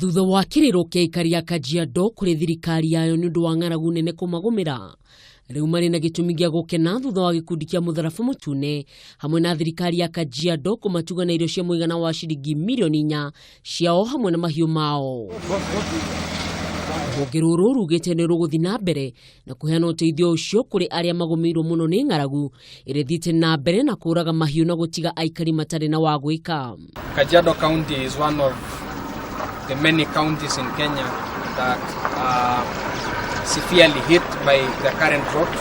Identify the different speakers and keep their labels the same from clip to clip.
Speaker 1: Thutha wa kĩrĩro kĩa aikari a Kajiado kũrĩ thirikari yayo nĩ ũndũ wa ng'aragu nene kũmagũmĩra, rĩu marĩ na gĩtũmi gĩa gũkena thutha wa gĩkundi kĩa Mũtharaba Mũtune hamwe na thirikari ya Kajiado kũmatuga na irio cia mũigana wa ciringi mirioni 4 ciao hamwe na mahiũ mao. Rũhonge rũrũ rugĩte nĩ rũgũthiĩ na mbere na kũheana ũteithio ũcio kũrĩ arĩa magũmĩirwo mũno nĩ ng'aragu ĩrĩa ĩthiĩte na mbere na kũraga mahiũ na gũtiga aikari matarĩ na wa gwĩka.
Speaker 2: Kajiado County is one of the many counties in Kenya that are severely hit by the current drought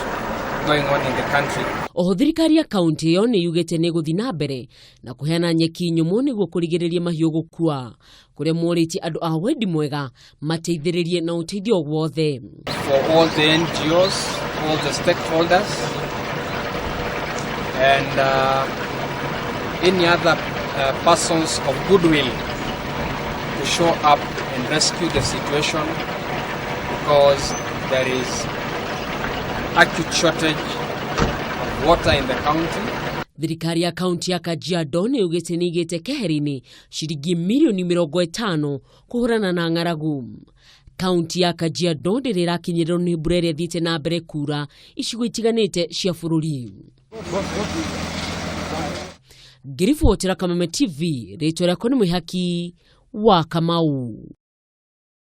Speaker 2: going on in the country.
Speaker 1: Oho thirikari ya kaunti ĩyo nĩ yugĩte nĩ ĩgũthiĩ na mbere na kũheana nyeki nyũmũ nĩguo kũrigĩrĩria mahiũ gũkua, kũrĩa morĩtie andũ a wendi mwega mateithĩrĩrie na ũteithio wothe.
Speaker 2: For all the NGOs, all the stakeholders, and any other persons of goodwill to show up and rescue the situation, because there is acute shortage of water in the county.
Speaker 1: Thirikari ya kaunti ya Kajiado nĩ yugĩte nĩ igĩte keheri-inĩ ciringi mirioni 50 kũhũrana na ng'aragu. Kaunti ya Kajiado ndĩrĩ ĩrakinyĩrĩrwo nĩ mbura ĩrĩa ĩthiĩte na mbere kura icigo itiganĩte cia bũrũri. Ngĩribotera Kameme TV, rĩtwa rĩakwa nĩ Mwĩhaki wa Kamau.